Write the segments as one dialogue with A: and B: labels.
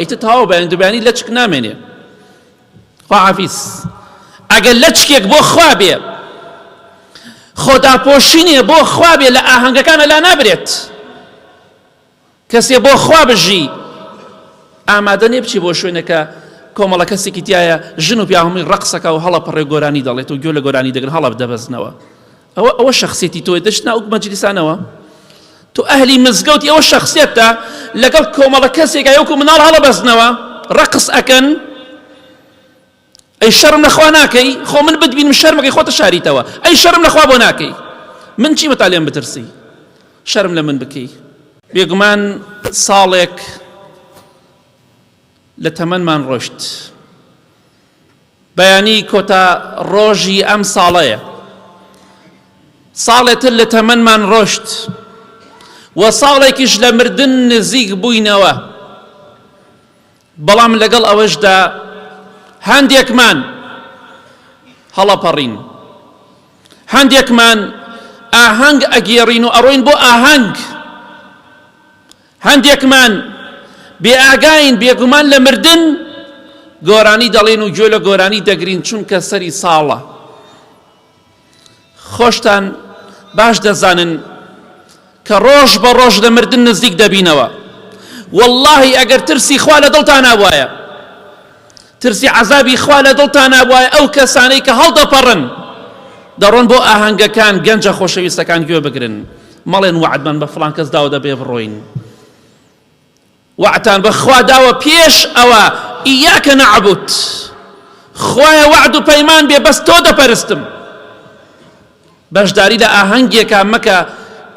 A: ئیتر تەواو بەیانی دوبیانی لەچک نامێنێ. خواحافیز. ئەگەر لەچکێک بۆ خوا بێ، خۆداپۆشینێ بۆ خوا بێ لە ئاهەنگەکانە لا نابرێت. کەسێ بۆ خوا بژی ئامادە نیە بچێ بۆ شوێنێک کە کۆمەڵە کەسێکی تایە ژن و پیاو هەمووی ڕەقسەکە و هەڵە پەڕێ گۆرانی دەڵێت و گوێ لە گۆرانی دەگرن هەڵە دەبەزنەوە. ئەوە ئەوە شەخسیەتی تۆیە دەچنە ئەو مەجلیسانەوە تۆ ئەهلی مزگەوتی ئەوە شەخسیەتە لەگەڵ کۆمەڵە کەسێکا وەکو مناڵ هەڵەبەزنەوە ڕەقس ئەکەن. ئەی شەرم لەخوا ناکەی؟ خۆ من بتبینم شەرمەکەی خۆتە شاریتەوە. ئەی شەرم لەخوا بۆ ناکەی؟ من چیمە تا لێم بترسی؟ شەرم لە من بکەی. بێگومان ساڵێک لە تەمەنمان ڕۆشت. بەیانی کۆتا ڕۆژی ئەم ساڵەیە. ساڵێ تر لە تەمەنمان ڕۆشت و ساڵێکیش لە مردن نزیک بووینەوە. بەڵام لەگەڵ ئەوەشدا هەندێکمان هەڵەپەڕین، هەندێکمان ئاهەنگ ئەگێڕین و ئەڕۆین بۆ ئاهەنگ، هەندێکمان بێئاگاین بێگومان لە مردن گۆرانی دەڵێن و گوێ لە گۆرانی دەگرین چونکە سەری ساڵە. خۆشتان باش دەزانن کە ڕۆژ بە ڕۆژ لە مردن نزیک دەبینەوە. واللهی ئەگەر ترسی خوا لە دڵتان نابوایە، ترسی عەزابی خوا لە دڵتان نابوایە، ئەو کەسانەی کە هەڵدەپەڕن دەڕۆن بۆ ئاهەنگەکان، گەنجە خۆشەویستەکان گوێ بگرن، مەڵێن وەعدمان بە فڵان کەس داوە دەبێ بڕۆین. وەعدتان بە خوا داوە پێش ئەوە ایاک نعبد، خوایە وەعد و پەیمان بێ بەس تۆ دەپەرستم. بەشداری لە ئاهەنگێکا مەکە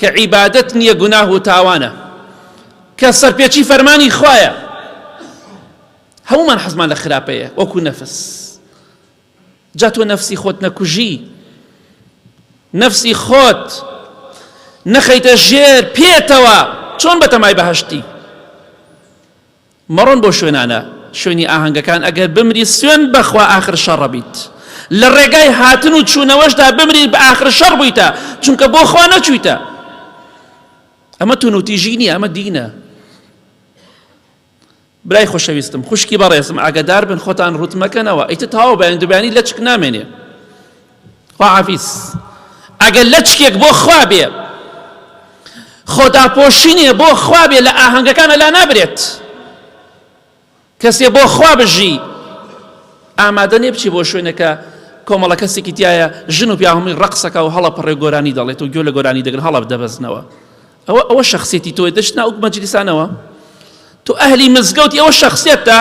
A: کە عیبادەت نییە گوناه و تاوانە، کە سەرپێچی فەرمانی خوایە. هەموومان حەزمان لە خراپەیە وەکو نەفس. جا تۆ نەفسی خۆت نەکوژی، نەفسی خۆت نەخەیتە ژێر پێتەوە، چۆن بەتەمای بەهەشتی؟ مەڕۆن بۆ شوێنانە، شوێنی ئاهەنگەکان، ئەگەر بمری سوێن بەخوا ئاخر شەڕە بیت. لە ڕێگای هاتن و چوونەوەشدا بمری بە ئاخر شەڕ بوویتە، چونکە بۆ خوا نەچوویتە. ئەمە تونوتیژی نییە، ئەمە دینە. برای خۆشەویستم خوشکی بەڕێزم ئاگادار بن خۆتان ڕوت مەکەنەوە ئیتر تەواو بەیان دوبیانی لەچک نامێنێ. خواحافیز. ئەگەر لەچکێک بۆ خوا بێ، خۆداپۆشینێ بۆ خوا بێ لە ئاهەنگەکانە لا نابرێت. کەسێ بۆ خوا بژی ئامادە نیە بچێ بۆ شوێنێکە کۆمەڵە کەسێکی تایە ژن و پیاو هەمووی ڕەقسەکە و هەڵە پەڕێ گۆرانی دەڵێت و گوێ لە گۆرانی دەگرن هەڵە دەبەزنەوە. ئەوە ئەوە شەخسیەتی تۆیە دەچنە ئەو مەجلیسانەوە؟ تۆ ئەهلی مزگەوتی ئەوە شەخسیەتە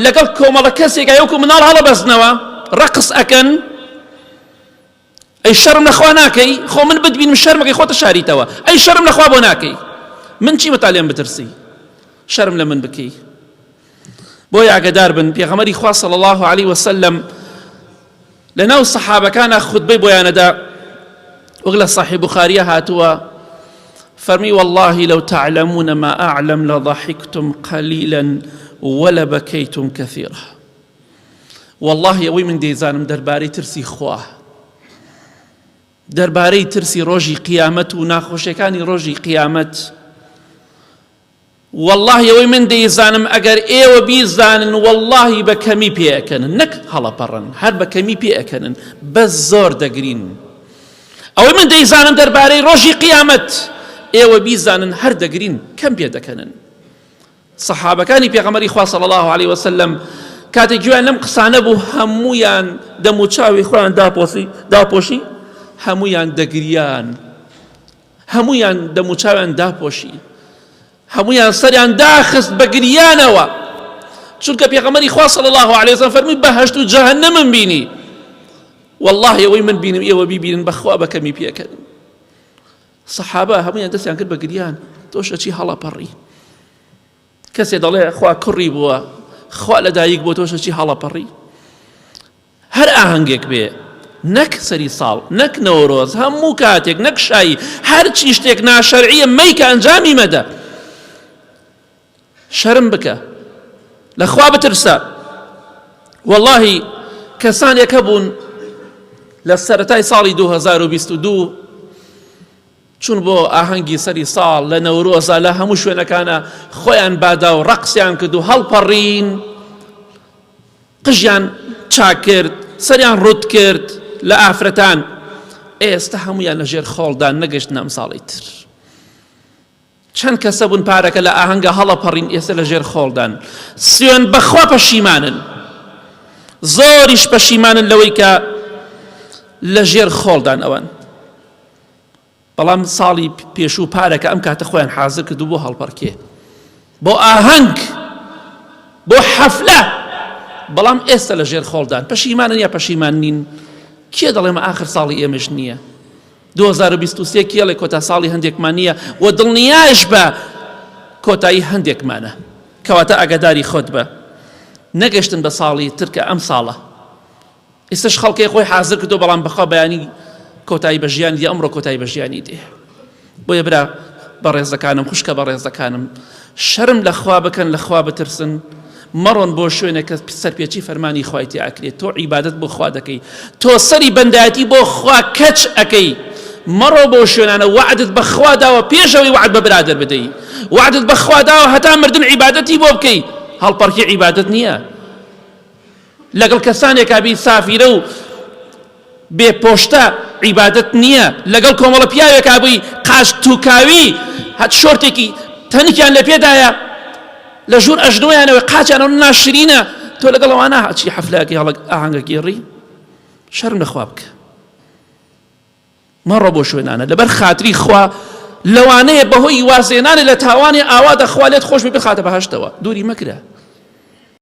A: لەگەڵ کۆمەڵە کەسێکا وەکو مناڵ هەڵەبەزنەوە ڕەقس ئەکەن. ئەی شەرم لەخوا ناکەی؟ خۆ من بتبینم شەرمەکەی خۆتە شاریتەوە. ئەی شەرم لەخوا بۆ ناکەی؟ من چیمە تا لێم بترسی؟ شەرم لە من بکەی. بۆیە ئاگدار بن پێغەمبەری خوا صلی الله علیه وسلم لە ناو سەحابەکانا خوتبەی بۆیانەدا وەک لە صحیح بخاریە هاتووە فەرمی والله لو تعلمون ما أعلم لضحكتم قليلا ولبكيتم كثيرا. والله ئەوەی من دەیزانم دەربارەی ترسی خوا، دەربارەی ترسی ڕۆژی قیامەت و ناخۆشیەکانی ڕۆژی قیامەت، وەڵاهی ئەوەی من دەیزانم ئەگەر ئێوە بیزانن وەڵاهی بە کەمی پێ ئەکەنن نەک هەڵەپەڕن هەر بە کەمی پێ ئەکەنن بەس زۆر دەگرین. ئەوەی من دەیزانم دەربارەی ڕۆژی قیامەت ئێوە بیزانن هەر دەگرین کەم پێ دەکەنن. سەحابەکانی پێغەمبەری خوا صلی الله علیه وسلم کاتێک گوێیان لەم قسانە بوو هەموویان دەموچاوی خۆیان داپۆسی داپۆشی هەموویان دەگریان. هەموویان دەموچاویان داپۆشی، هەموویان سەریان داخست بە گریانەوە، چونکە پێغەمبەری خوا صلی الله علیه وسلم فەرمووی بەهەشت و جەهەنەمم بینی، والله ئەوەی من بینیم ئێوە بیبینن بەخوا بە کەمی پێکەن. سەحابە هەموویان دەستیان کرد بە گریان، تۆش ئەچی هەڵەپەڕی. کەسێ دەڵێ خوا کوڕی بووە، خوا لەدایک بووە، تۆش ئەچی هەڵەپەڕی. هەر ئاهەنگێک بێ نەک سەری ساڵ نەک نەورۆز هەموو کاتێک نەک شایی هەرچی شتێک ناشەرعیە مەیکە ئەنجامی مەدە. شەرم بکە لە خوا بترسە. واللهی کەسانێک هەبوون لە سەرەتای ساڵی 2022. چون بۆ ئاهەنگی سەری ساڵ لە نەورۆزە لە هەموو شوێنەکانە خۆیان بادا و ڕەقسیان کرد و هەڵپەڕین قژیان چاک کرد سەریان ڕوت کرد لە ئافرەتان ئێستا هەمویان لە ژێر خۆڵدا نەگەشتن ئەم ساڵی تر چەند کەسە بوون پارەکە لە ئاهەنگە هەڵەپەڕین ئێستا لە ژێر خۆڵدان سوێن بەخوا پەشیمانن زۆریش پەشیمانن لەوەی کە لە ژێر خۆڵدان ئەوان بەڵام ساڵی پێشوو پارەکە ئەم کاتە خۆیان حازر کردو بۆ هەڵپەڕکێ بۆ ئاهەنگ بۆ حەفلە بەڵام ئێستا لە ژێر خۆڵدان پەشیمانن یا پەشیمان نین کێ دەڵێمە ئاخر ساڵی ئێمەش نییە 2023 کێڵێ کۆتا ساڵی هەندێکمان نییە و دڵنیاش بە کۆتایی هەندێکمانە کەواتە ئاگاداری خۆت بە نەگەشتن بە ساڵی ترکە ئەم ساڵە ئێستاش خەڵکێ خۆی حازر کردو بەڵام بەخوا بەیانی کۆتایی بە ژیانی دێ ئەمڕۆ کۆتایی بە ژیانی دێ بۆیە برا بەڕێزەکانم خوشکە بەڕێزەکانم شەرم لە خوا بکەن لە خوا بترسن مەڕۆن بۆ شوێنێک کە سەرپێچی فەرمانی خوای تێ ئەکرێت تۆ عیبادەت بۆ خوا دەکەی تۆ سەری بەندایەتی بۆ خوا کەچ ئەکەی مەڕۆ بۆ شوێنانە وەعدت بە خوا داوە پێشەوەی وەعد بە برادەر بدەی وەعدت بە خوا داوە هەتا مردن عیبادەتی بۆ بکەی هەڵپەڕکی عیبادەت نییە لەگەڵ کەسانێکا بی سافیرە و بێ پۆشتە عیبادەت نییە لەگەڵ کۆمەڵە پیاوێکا بووی قاچ توکاوی هەت شۆرتێکی تەنکیان لە پێدایە لە ژوور ئەژنۆیانەوە قاچیانەوە ناشرینە تۆ لەگەڵ ئەوانە هەچی حەفلەکەی هەڵک ئاهەنگەگێڕی شەرم لەخوا بکە مەڕۆ بۆ شوێنانە لەبەر خاتری خوا لەوانەیە بەهۆی وازێنانە لە تاوانی ئاوا دەخوا لێت خۆش بێ بخاتە بەهشتەوە دووری مەکرە.